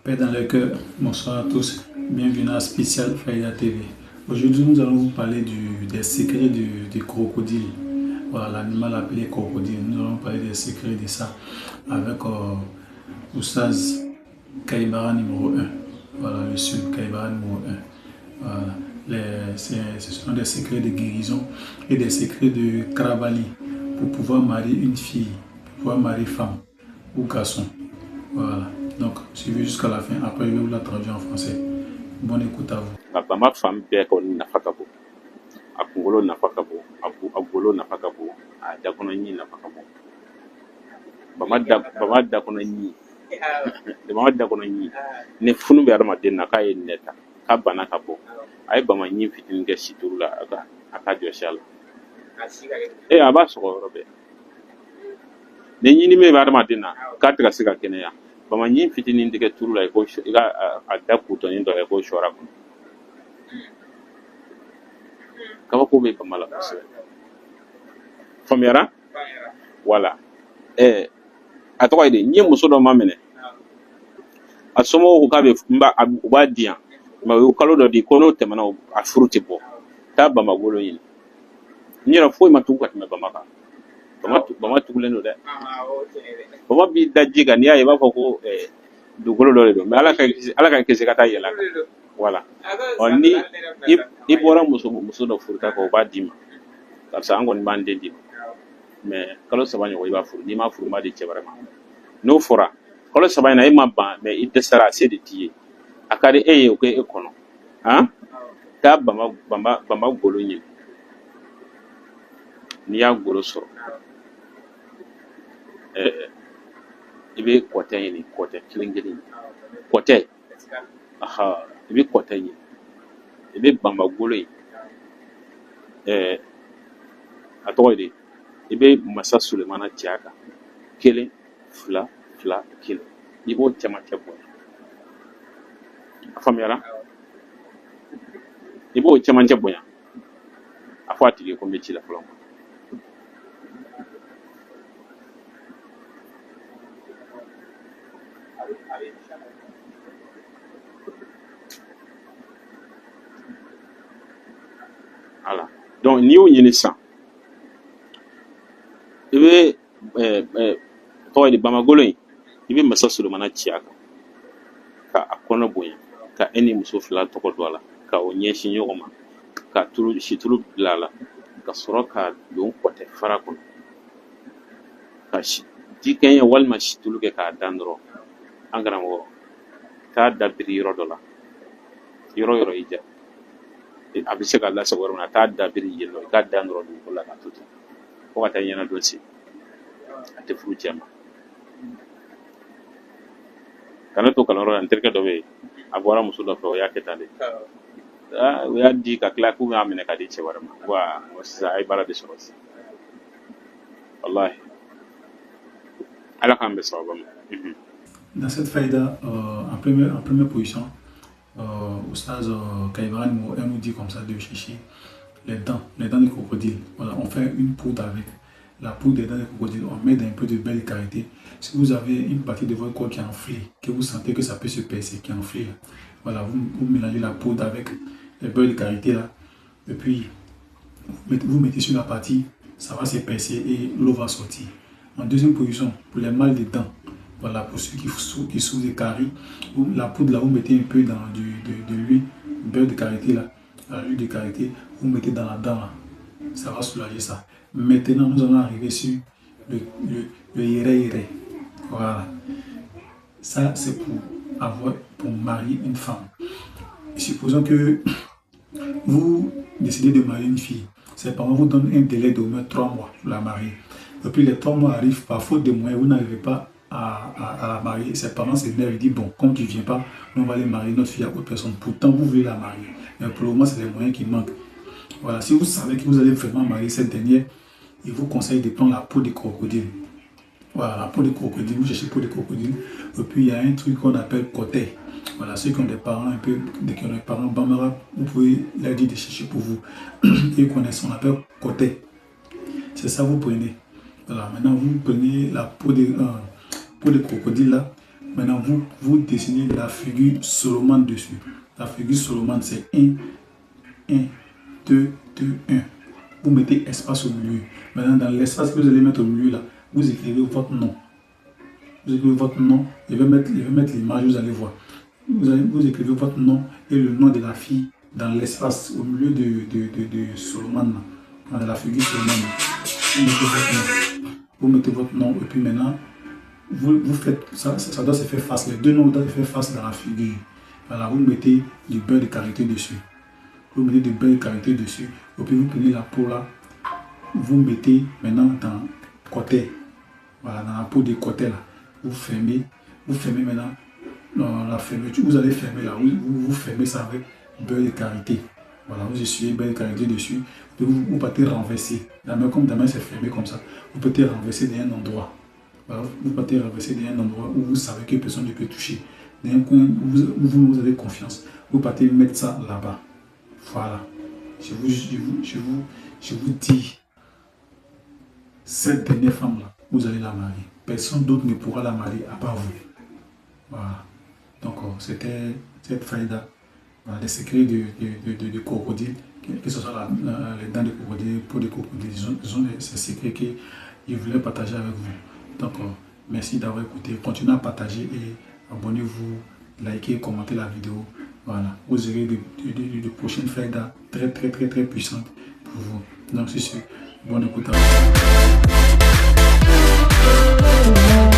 Paix dans le cœur, bonsoir à tous, bienvenue à Spécial Faïda TV. Aujourd'hui, nous allons vous parler des secrets du crocodile. Voilà, l'animal appelé crocodile. Nous allons parler des secrets de ça avec Oustaz Kaïbara numéro 1. Voilà, le sud Kaïbara numéro 1. Voilà. Ce sont des secrets de guérison et des secrets de Krabali pour pouvoir marier une fille, pour pouvoir marier femme ou garçon. Voilà. Donc, suivez jusqu'à la fin. Après, je vais vous la traduire en français. Bonne écoute à vous. Nka bama fan bɛɛ kɔni nafa ka bon, a kunkolo nafa ka bon, a golo nafa ka bon, a dakɔnɔ ɲi nafa ka bon. Bama dakɔnɔ ɲi, bama dakɔnɔ ɲi, ni funu bɛ adamaden na k'a ye nɛ ta, k'a bana ka bɔ, a ye bama ɲi fitinin kɛ situlu la, a ka jɔsi a la. Ee, a b'a sɔgɔ yɔrɔ bɛɛ. Ni ɲinimi bɛ adamaden na k'a tɛ ka se ka kɛnɛya, bama ɲi fitinin tigɛ tulu la, i ko i ka a da kutɔnin dɔ, i k'o sɔrɔ a kɔnɔ. Kabako bɛ bama la kosɛbɛ. Faamuyara? Wala. A tɔgɔ ye di? N ye muso dɔ ma minɛ, a somɔgɔw ko k'a bɛ n b'a u b'a di yan, mɛ u ye kalo dɔ di ko n'o tɛmɛna a furu tɛ bɔ. Taa bama golo ɲini. N yɛrɛ foyi ma tugu ka tɛmɛ bama kan. Bama tugulen don dɛ. Bama b'i da ji kan, n'i y'a ye i b'a fɔ ko dugukolo dɔ de don, mɛ Ala ka kisi ka taa yɛlɛ a kan. Wala. Ɔ, ni i bɔra muso dɔ furuta kɔ, u b'a d'i ma, karisa, an kɔni b'an den d'i ma, mɛ kalo 3 ɲɔgɔn i b'a furu, n'i ma furu n b'a di cɛ wɛrɛ ma. N'o fɔra kalo 3 in na, e ma ban, mɛ i dɛsɛra, a se de t'i ye, a ka di e ye o k'e kɔnɔ. Han, taa bama golo ɲini. N'i y'a golo sɔrɔ, i bɛ kɔtɛ ɲini, kɔtɛ kelen kelen, kɔtɛ, aha, i bɛ kɔtɛ ɲini, i bɛ bama golo in, a tɔgɔ ye di, i bɛ masa Sulemana ci a kan, 1 2 2 1, i b'o cɛmancɛ bonya. A faamuyara? I b'o cɛmancɛ bonya. A fɔ a tigi ye ko n bɛ ci la fɔlɔ. Voilà. Donc n'i y'o ɲini sisan, i bɛ tɔgɔ ye di, bamagolo in, i bɛ masa Sulemana ci a kan ka a kɔnɔ bonya, ka e ni muso 2 tɔgɔ don a la, ka o ɲɛsin ɲɔgɔn ma, ka tulu situlu bila a la, ka sɔrɔ ka don kɔtɛ fara kɔnɔ, ka jikɛɲɛ walima situlu kɛ k'a dan dɔrɔn. An karamɔgɔ, taa da biri yɔrɔ dɔ la, yɔrɔ yɔrɔ i ja, a bɛ se ka lasago yɔrɔ min na, taa da biri yen nɔ, i k'a dan dɔrɔn dugukolo la k'a to ten fo ka taa ɲɛna don se, a tɛ furu cɛ ma. Ka ne to kalanyɔrɔ la, n terikɛ dɔ bɛ yen, a bɔra muso dɔ fɛ, o y'a kɛ tan de, u y'a di ka tila k'u y'a minɛ ka di cɛ wɛrɛ ma. Wa sisan a ye baara de sɔrɔ sisan, walahi, Ala k'an bɛn sababa ma. Dans cette faïda, en première position, Oustaz Kaïbara numéro 1 nous dit comme ça de chercher les dents de crocodile. Voilà, on fait une poudre avec la poudre des dents de crocodile, on met un peu de beurre karité. Si vous avez une partie de votre corps qui est enflée, que vous sentez que ça peut se percer, qui est enflé, voilà, vous mélangez la poudre avec le beurre de karité là, et puis vous mettez sur la partie, ça va se percer et l'eau va sortir. En deuxième position, pour les mal des dents, voilà, pour ceux qui souffrent de caries, la poudre là, vous mettez un peu dans de l'huile, beurre de karité là, l'huile de karité, vous mettez dans la dent là, ça va soulager ça. Maintenant, nous allons arriver sur le yéré yéré. Voilà. Ça, c'est pour marier une femme. Supposons que vous décidez de marier une fille. Ses parents vous donnent un délai d'au moins 3 mois pour la marier. Et puis les 3 mois arrivent, par faute de moyens, vous n'arrivez pas à la marier. Ses parents s'énervent, ils disent, bon, comme tu ne viens pas, nous on va aller marier notre fille à autre personne. Pourtant, vous voulez la marier. Mais pour le moment, c'est les moyens qui manquent. Voilà, si vous savez que vous allez vraiment marier cette dernière, il vous conseille de prendre la peau de crocodile. Voilà, la peau de crocodile, vous cherchez peau de crocodile. Et puis, il y a un truc qu'on appelle côté. Voilà, ceux qui ont des parents un peu, qui ont des parents bambara, vous pouvez leur dire de chercher pour vous. Ils connaissent, on appelle côté. C'est ça, vous prenez. Voilà, maintenant vous prenez la peau de crocodile là, Maintenant, vous dessinez la figure Solomon dessus. La figure Solomon, c'est 1, 1, 2, 2, 1. Vous mettez espace au milieu. Maintenant, dans l'espace que vous allez mettre au milieu, là, vous écrivez votre nom. Vous écrivez votre nom. Je vais mettre l'image, vous allez voir. Vous écrivez votre nom et le nom de la fille dans l'espace au milieu de Solomon, dans la figure Solomon. Vous mettez votre nom. Vous mettez votre nom et puis maintenant, vous faites, ça doit se faire face. Les deux noms doivent se faire face dans la figure. Voilà, vous mettez du beurre de karité dessus. Vous mettez du beurre de karité dessus. Et puis vous prenez la peau là. Vous mettez maintenant dans côté. Voilà, dans la peau de côté là. Vous fermez. Vous fermez maintenant. La fermeture, vous allez fermer là. Vous fermez ça avec beurre de karité. Voilà, vous essuyez beurre de karité dessus. Et vous partez renverser. La main, comme la main s'est fermée comme ça, vous partez renverser dans un endroit. Voilà, vous partez renverser dans un endroit où vous savez que personne ne peut toucher. Dans un coin où vous avez confiance. Vous partez mettre ça là-bas. Voilà. Je vous dis, cette dernière femme-là, vous allez la marier. Personne d'autre ne pourra la marier à part vous. Voilà. Donc, c'était cette faïda. Voilà, les secrets de crocodile, que ce soit les dents de crocodile, peau de crocodile, ils ont ces secrets que je voulais partager avec vous. Donc, merci d'avoir écouté. Continuez à partager et abonnez-vous, likez, commentez la vidéo. Voilà, vous aurez de prochaines faïdas très, très, très, très puissantes pour vous. Donc, c'est sûr. Bonne écoute à vous.